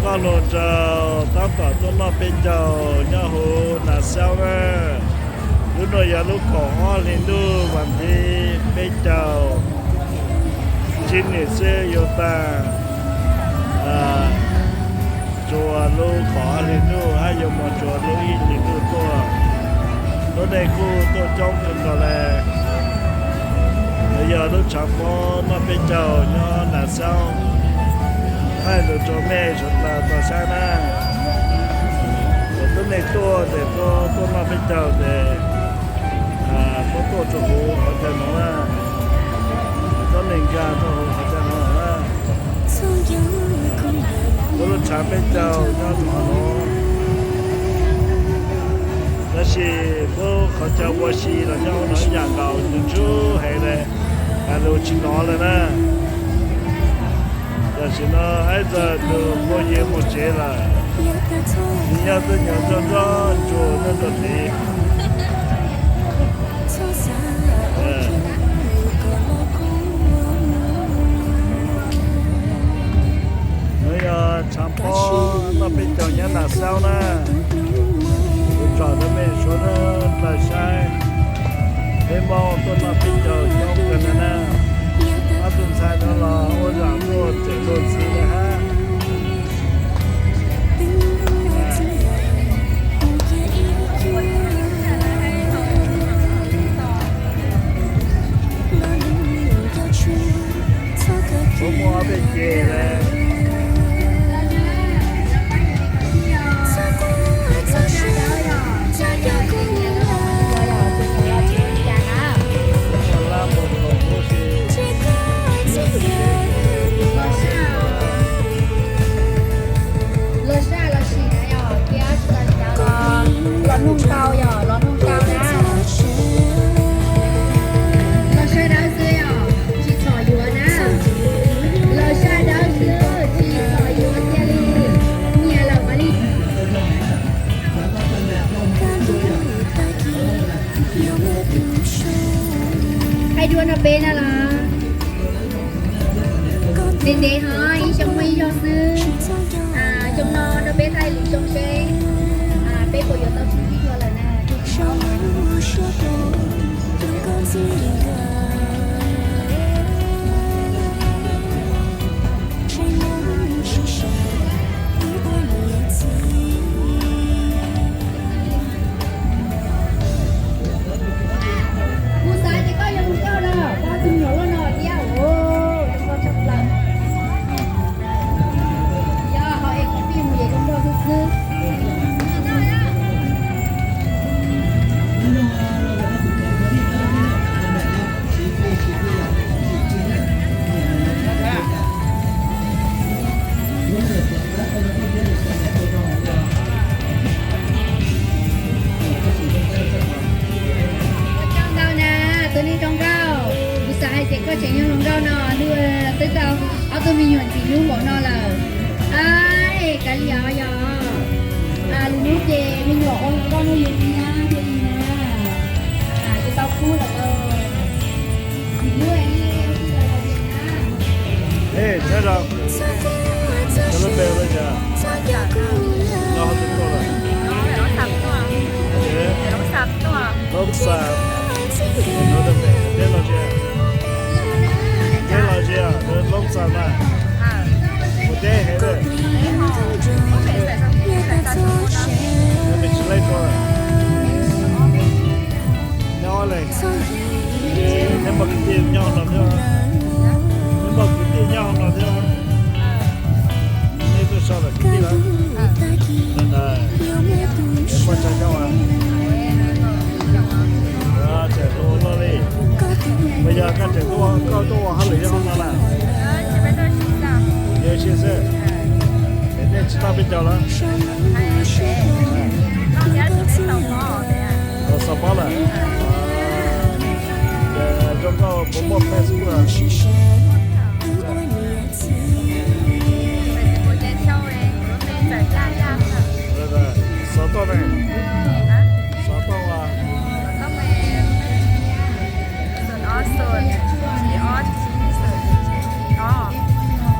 Koj hluas nraug tab tom tuaj noj peb caug nyob huv Nas Xaub na. Lub no yog lub kaum ob hli ntuj vas thib peb caug, tsib nim xwb yuav tag tsuas lub kaum ob hli ntuj hab yuav mus tsuas lub ib hlis ntuj tuaj. Lub neej kuj tuaj coob kawg nkaus le. Yog lub tshav pob noj peb caug nyob Nas Xaub, hais lus rau mej sawv daws tau saib na. Lub neej tuaj tes tuaj noj peb caug tes tuaj tuaj rua huv qhov chaw no na, tuaj neeg nkag rua huv qhov chaw no na. Lub tshav peb caug nyob rua huv no. Tab sis lub qhov chaw ua si los nyob huv no ib yam nkaus, nws ntsuab heev le, hais lus tsis hnov le na. Tam sim no ib txhia tus phooj ywg mus tsev lawm, nyob twb nyob nrog nrog ntsuag nyob rau tid. Nov yog tshav pob noj peb caug nyob Nas Xaub na. Kuv tsom rau mej suav dlawg saib, peb Moob tuaj noj peb caug coob kawg na. Ob tug ntxhais no los ua zaum tuaj tseem luag ntxhi le hab. Puab muaj ob peb ces le. Los saj los sim na yog, cia tsis tau li ntawd los, los noog tau yog los noog tau na. Los saj dawb xwb yog, tsis txhob yuav na. Los saj dawb xwb, tsis txhob yuav cia li, nyiam lawm mam li. Hais dua rau peb na los. Ntev ntev ho ib xyoo muaj ib zaug xwb. Xyoo no rau peb thaij lwm xyoo seb peb puas yuav tau sib ntsib dua lawm na. Kuv xav tias koj yuav zoo nkauj lawm, koj tus me nyuam loj no thiab, zoo nkauj tshaj plaws. Yog ho es kuv pheej mus es zoo nkauj xwb xwb. Ua tsaug ntau na, tus neeg zoo nkauj. Kuv xav hais tias koj tseem yog hluas nkauj no, twb tau ob tug me nyuam ntxim hlub npaum no lawm. Es kav liam os yog, lwm hnub ces me nyuam ua hluas nkauj nrog yus li na, thiaj li na, yus tau kub lawm. Ntxim hlub li ua si los laus li na. Nyob rau, nyob lub npe ua li cas? Nyob qhov twg tuaj lawm? Loob Xam. Teb los tsis, teb los tsis, Loob Xam na. Mus teb heev lawm. Neb tsis leej tuaj lawm. Nyob le, neb muaj kwv tij nyob no thiab, neb muaj kwv tij nyob no thiab. Neb tuaj so lawm kwv tij lawm. Ntawd, neb muaj tsa coob a? Tseem hluas luaj li. Puas yog koj tseem tuaj, koj tuaj ua hauj lwm nyob hauv no na? Yog sis xwb, es nej tsis noj peb caug lawm? Tau xaus pob lawm. Zoo nkauj puas muaj Facebook? Xov tooj ne? Xov tooj a?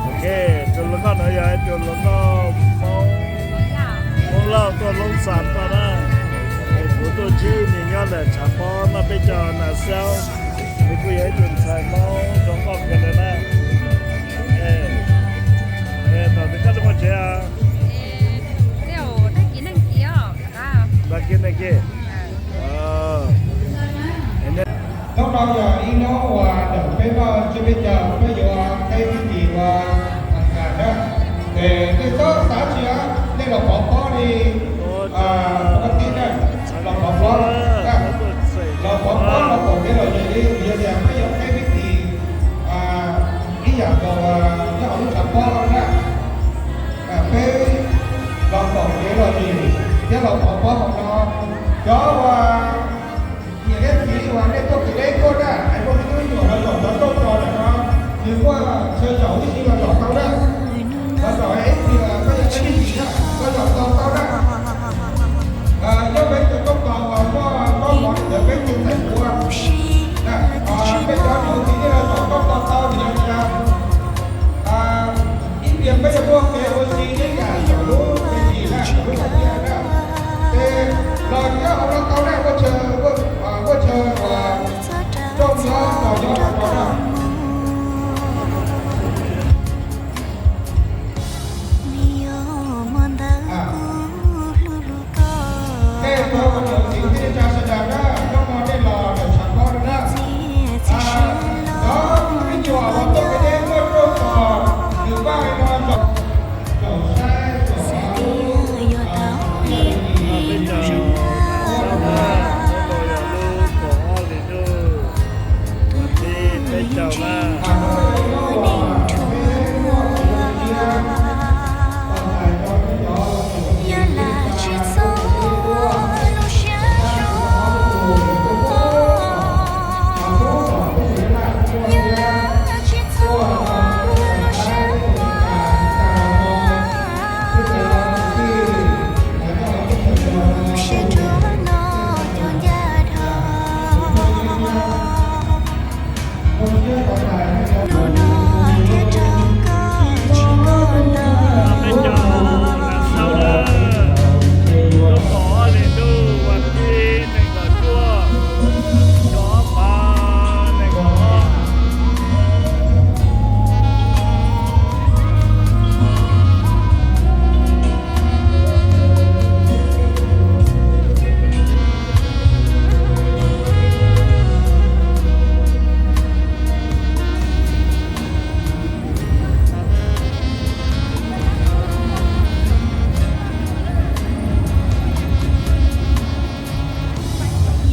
Ok, tus hluas nkauj no yog tus hluas nkauj Tuaj Loob Xas tuaj na, kuv tuaj ntsib nws nyob ntawm tshav pob no, peb cov nas xaub, nws kuj yog ib tug ntxhais Hmoob zoo nkauj kawg li na. Tom koj tsev os? Dag kiv neeg kiv. Hnub no yog ib hnub uas ntawm peb noj tsiab peb caug, peb yuav qheb pib tis ua tas na. Ces nej txhob xav tsis, nej los pov pob li, pov tib na, los pov pob, los pov pob los koom kev lom zem li, yog tias peb yuav qheb pib tis ib yam nkaus nyob hauv lub tshav pob na. Peb los koom kev lom zem thiab los pov pob hauv no. Cov uas niam thiab txiv uas nej tuaj kev deb tuaj na, hais muaj ib tug me nyuam los zaum cov rooj zos ntawm no, nws muaj chaw zaum ib si los zaum tau na. Los zaum ib si, koj yog peb tug txiv na, koj zaum tau tau na. Nyob peb cov rooj zos uas muaj koob mov ntawd peb tsis txais puav. Peb cov niam txiv nej los zaum koj tau tau, vim yog tias ib pliag peb yuav muaj kev ua si ib yam saum lub me ntsis na, saum lub me ntsis na. Ces los nyob hauv no tau na, muaj chaw, muaj chaw uas rooj nyob los nyob hauv no na. Tej tau ua niam txiv kwv tij neej tsa sawv daws na, hnub no nej los ntawm tshav pob no na. Cov me nyuam uas tuaj kev deb tuaj rooj zos, nws vaj no zaum, zaum saib, zaum Peb cov nas xaub na, lub kaum ob hlis ntuj vas thib nees nkaum cuaj, xyoo ob phav nees nkaum ob.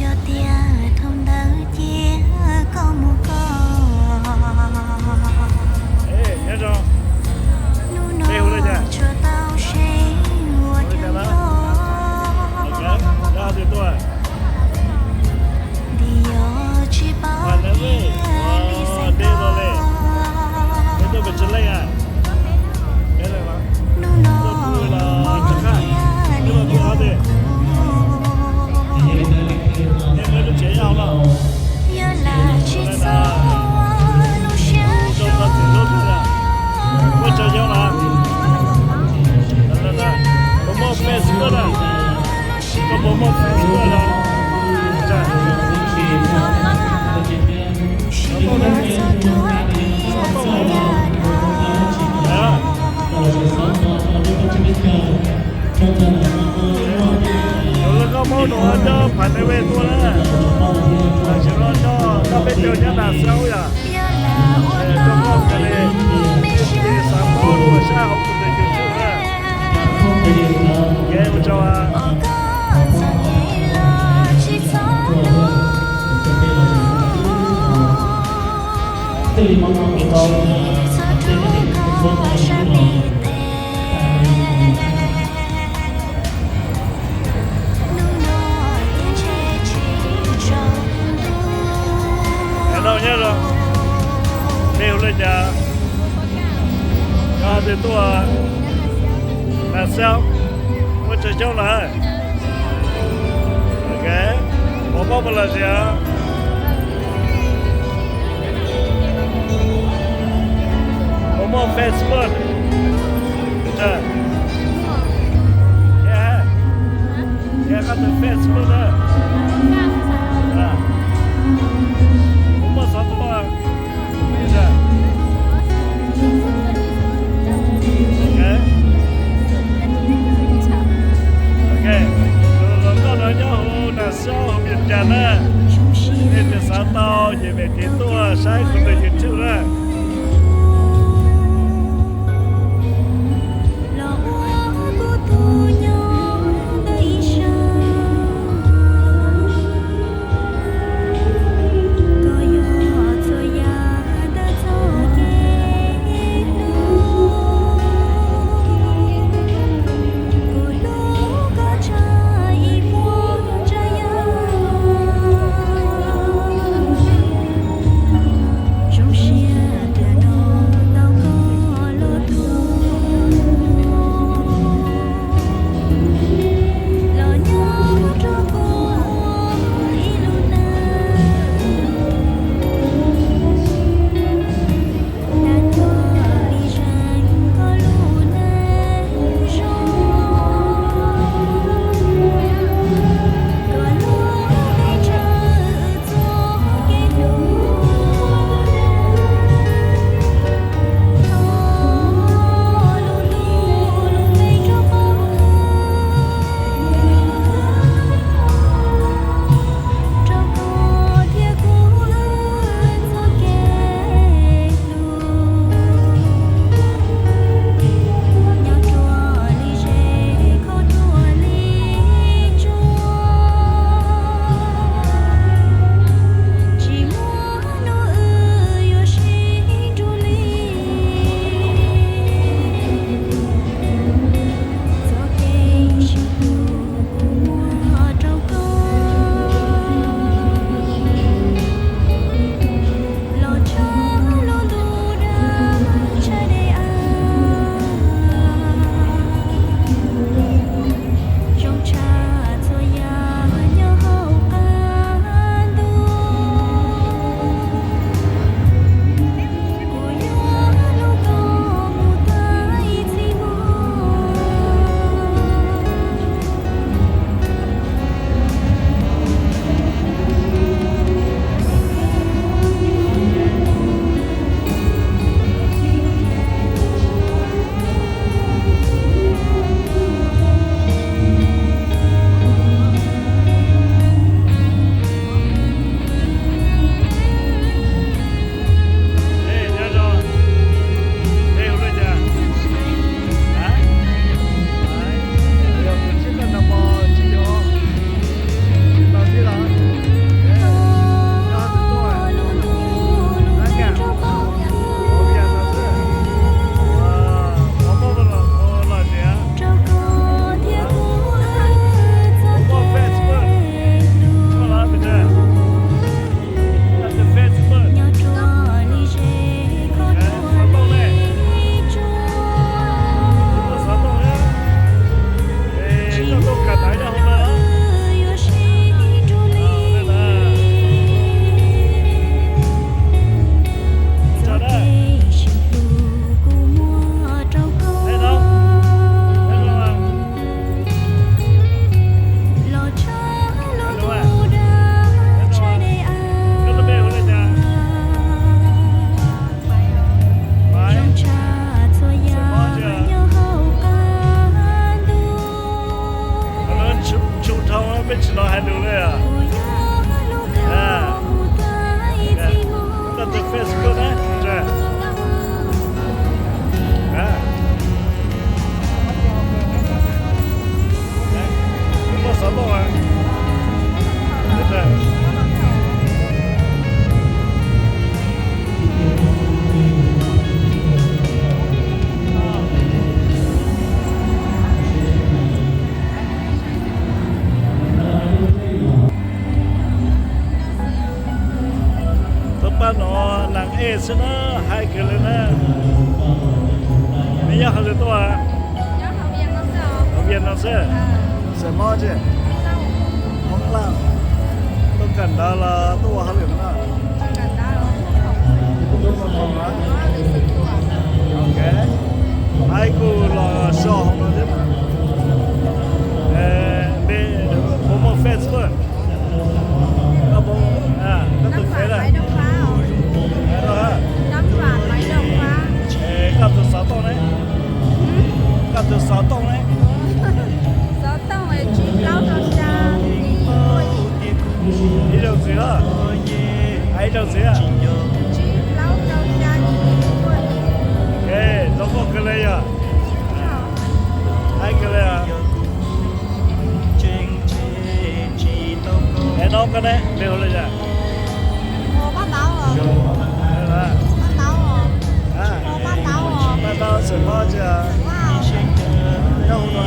Yog tias thaum ntawd cia koj mus koj, hnub no tsuas tau seb ua cas. Vim yog tsis paub tias li xeem koj, hnub no cia li yog kuv, yog lam tsis txhob ua lub siab zoo. Yog lam tsis txhob ua lub siab zoo. Cov lawv koj muab nua coj Pham Nai Ve tuaj na, tam sim no coj peb caug nyob Nas Xaub yom. Coj koj kali, xav paub lub sab hauv tus ntawd YouTube na. Kev ua tsaug. Nyob zoo, nej hu li cas? Koj twg tuaj? Nas Xaub, muaj tsaug xyoob lawm. Puas mob puas lom zem? Puas muaj Facebook? Thiab Ces mej tiv tuaj saib kuv tus YouTube na. Tsis tau hais lus li. Koj tus Facebook na. Muaj xov tooj. Tus pab no nas ej xwb na, hais kawg li na. Neb nyob qhov twg tuaj? Hauv Vias no xwb. Xeem Mos tsi? Hmoob Lauj. Tuaj kawm ntawv los tuaj ua hauj lwm no? Tuaj ua khoom na. Ok. Hais kuv los so hauv no thiab. Neb puas muaj Facebook? Koj tus fev na? Koj tus xov tooj ne? Koj tus xov tooj ne? Ib zaug ntxiv los? Rau txiv. Zoo nkauj kawg li yog. Haib kawg li. Es no koj ne, npe hu li cas? Paj Taub xeem Hmoob tsi? Nyob hu no.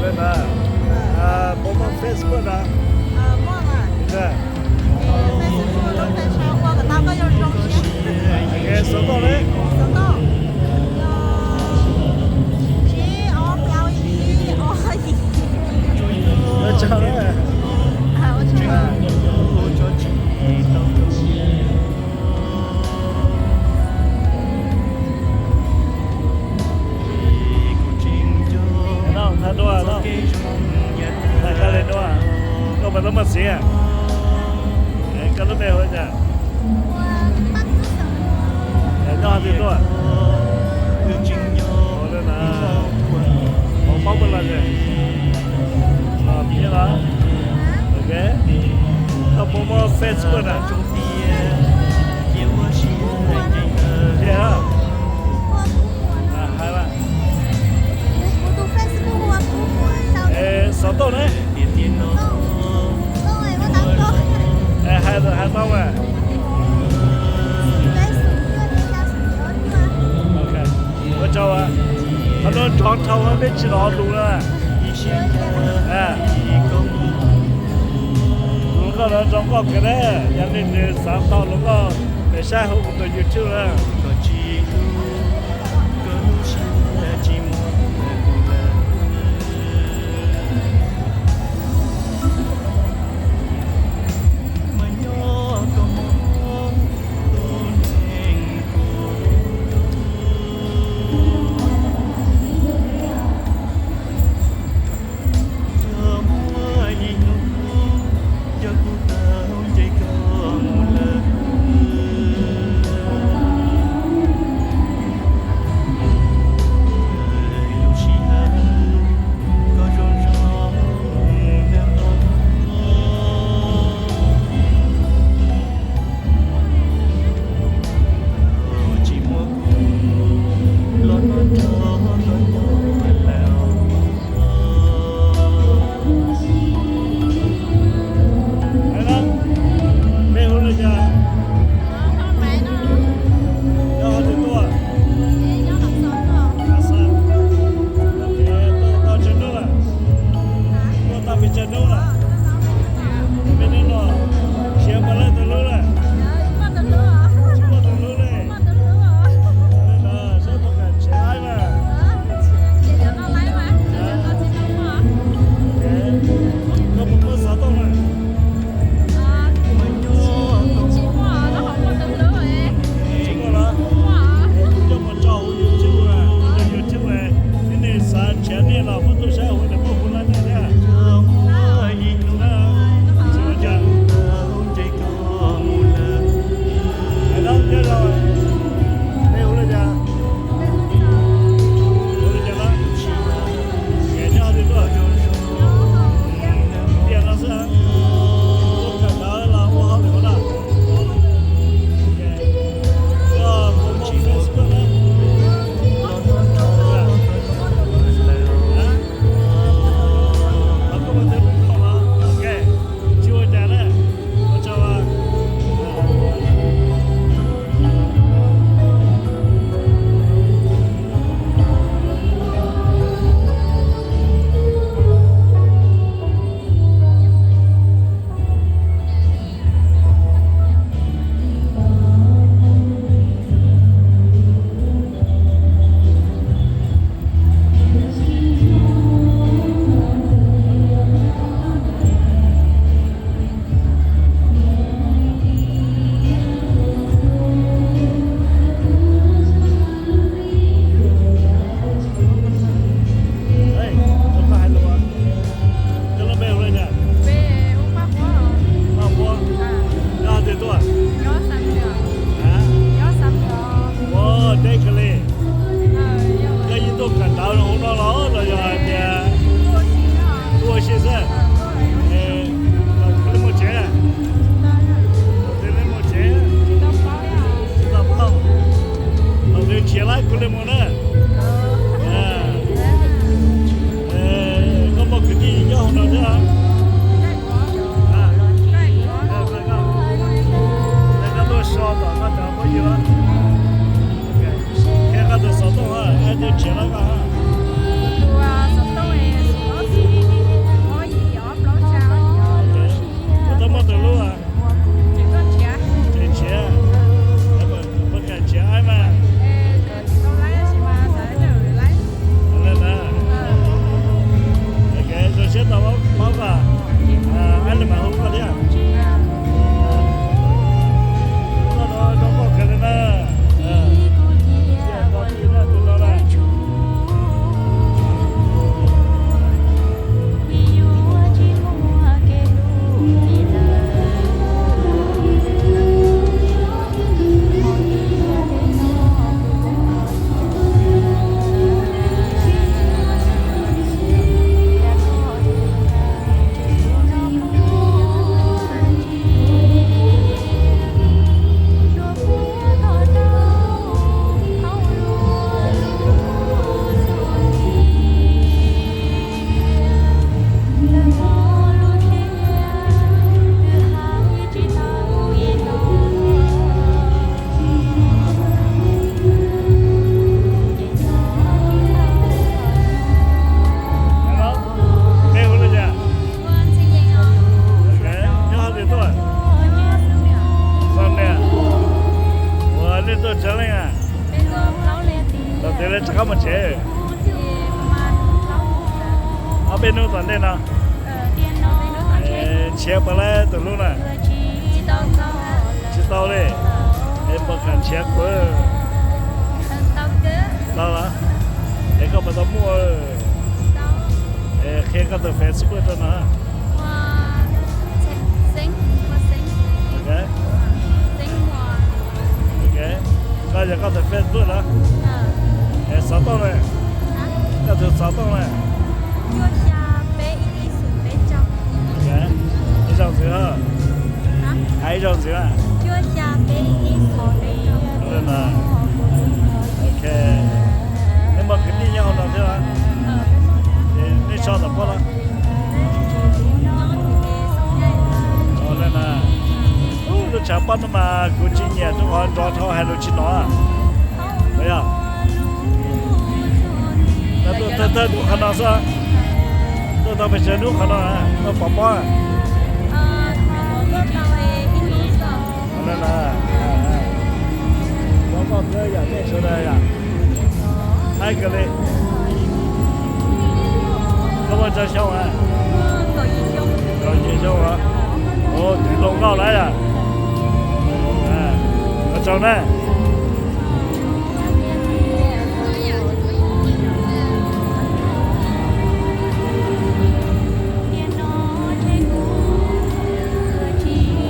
Li ntawd. Puas muaj Facebook no? Xov tooj ne? Ua tsaug. Hais dua, hais dua, koj puas tau muaj txiv? Koj lub npe hu cas? Nyob twg tuaj? Ua li na, paub mus los ces los thiab los? Ok. Koj puas muaj Facebook na? Hais xov tooj ne? Hais tau mas. Ua tsaug. Qhov no nrov dhau peb tsis los lus na. Lus nkauj no zoo nkauj kawg na, yog leej twg xav tau lus nkauj pem saib hauv kuv tus YouTube na. Kuv li mus na. Koj muaj kwv tij nyob hauv no thiab? Koj tuaj so tom koj cov phooj ywg los? Qhia koj tus xov tooj, twb nrhiav los koj? Koj twb muaj tus hlub? Tsis nrhiav, puas kam nrhiav aib mas? Zoo siab tau paub koj, aib li mas hu koj thiab. Koj no zoo nkauj kawg li na. Tus no na. Nyob hauv twg tuaj? Ua nej tuaj tsawg leej a? Tau tias lawv rov qab mus tsev. Ob peb hnub tom ntej no. Nrhiav puas laib tus hlub na? Tsis tau li. Es puas kam nrhiav kuv? Tau los? Es koj puas tau muaj? Es qhia koj tus Facebook rau no. Koj yog koj tus Facebook los? Es xov tooj na? Koj tus xov tooj na? Ib zaug ntxiv, hais ib zaug ntxiv na. Ok. Nej muaj kwv tij nyob hauv no thiab los? Nej so tom pob los? Lub tshav pob no mas kuv tsis nyiam rau qhov nrov dhau hais lus tsis hnov. Yog tuaj thawj hnub qhov no xwb, tuaj tau pes tsawg hnub qhov no, tuaj pov pob. Pob pob yam nej sawv daws yom. Haib kawg li. Koj muaj tsawg xyoo? Kaum yim xyoo. Ua twb laus nkauj lawm yom. Ua tsaug na.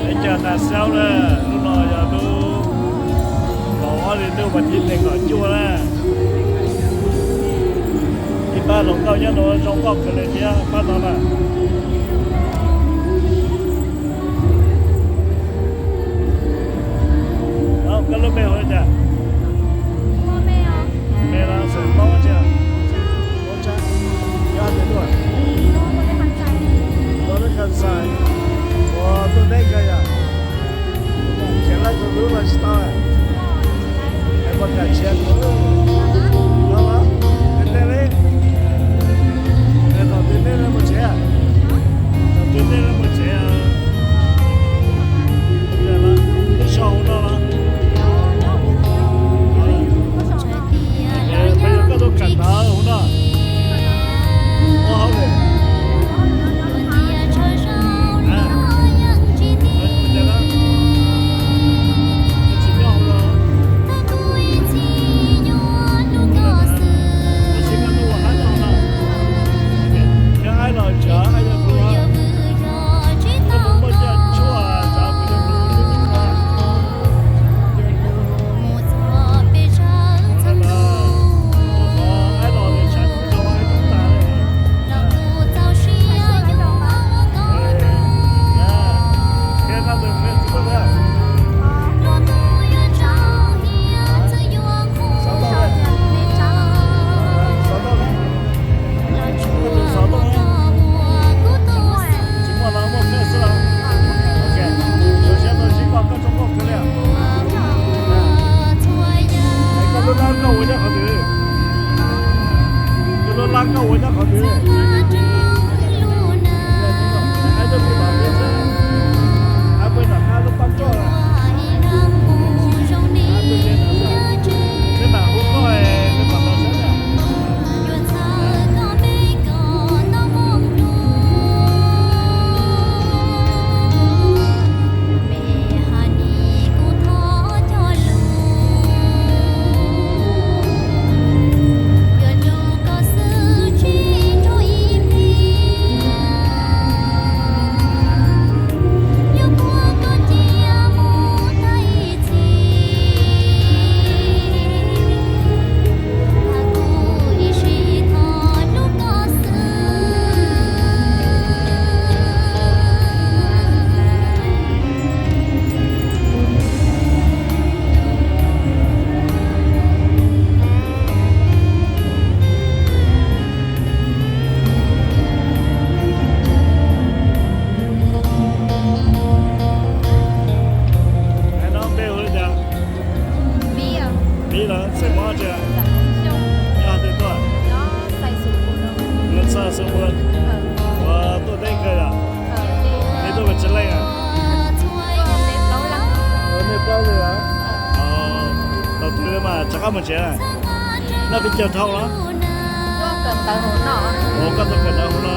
Peb caug tas xaub na, hnub no yog hnub kaum ob hli ntuj vas thib nees nkaum cuaj na. Ib pab hluas nkauj nyob no zoo nkauj kawg li thiab pab no na. Koj lub npe hu li cas? Me los xeem Hmoob tsi? Nyob twg tuaj? Ua lub Kham Xais. Ua tuaj deb kawg yom. Nrhiav leej tus hlub los tsis tau. Es puas kam nrhiav kuv? Tau los? Tes tes li. Thaum twg nej mus tsev? Thaum twg nej mus tsev? Twb so hauv no los? Tsev na, noj peb caug dhau los? Ua koj tuaj kawm ntawv hauv no.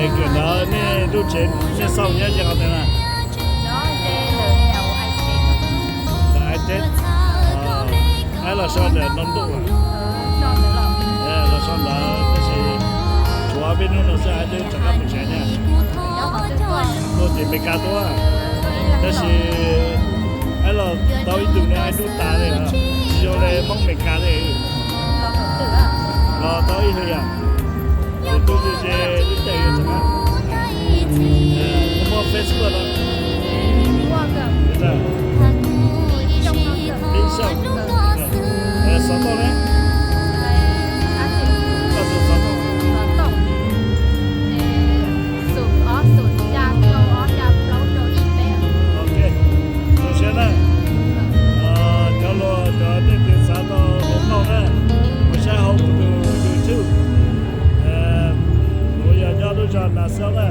Es kawm ntawv nej lub tsev nej xauj nyob ze qhov twg na? Ntawm Aib Teb. Aib los so ntawm no ntuj. Los so ntawd tab sis tshuav peb hnub no xwb Aib twb rov qab mus tsev thiab. Tuaj tim Meskas tuaj. Tab sis Aib los tau ib tug no Aib dub tas li, tsis zoo li Hmoob Meskas li. Los tau ib hlis yom. Tus twg ces lub caij yuav rov qab. Koj muaj Facebook los? Ib xyoos. Xov tooj ne? Koj tus xov tooj. Ok, zoo siab na. Cov luag cov nej tiv xav tau hauv no na, mus saib hauv kuv tus YouTube, kuv yog nyob lub zos Nas Xauj na.